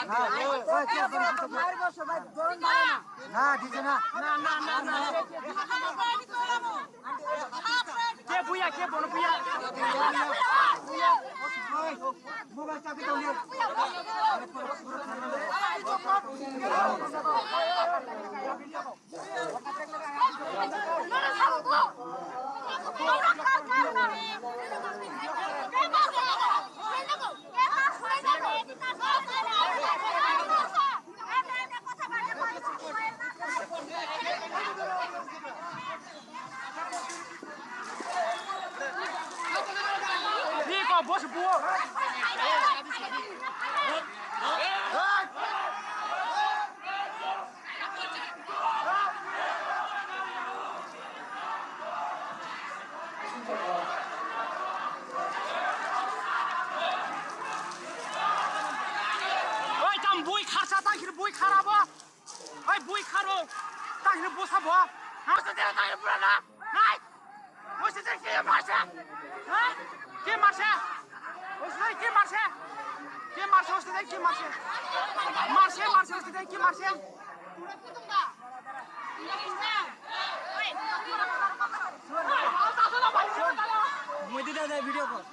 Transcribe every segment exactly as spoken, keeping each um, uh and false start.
Na, D J na. Na, na, na, na. Ke buya, ke bono buya. Mobile chabi tong dia. Niko, bos buo. Oi, tam bui kharsa, tang kiri bui kharabo. Oi, bui kharo. Tang kiri bosa bo. Ha, sa tera tang kiri pura na. Hai. Oi, sa tera ke marse. Ha? Ke marse? Oi, sa tera ke marse? Ke marse, oi, sa tera ke marse? Marse, marse, oi, sa tera ke marse? Mui dida dai video call.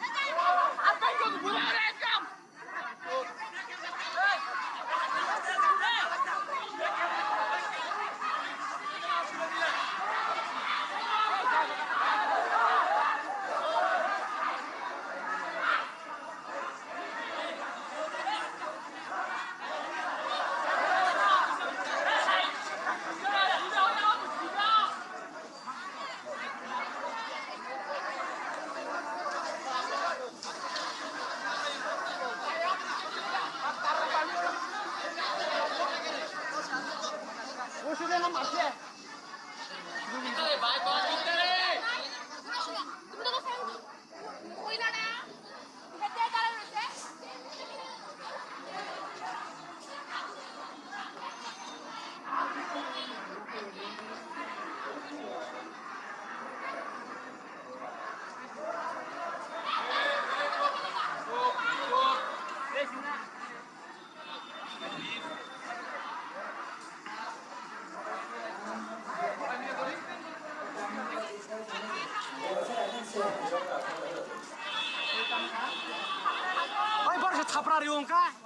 Oi, borok se thapra rio wngkha.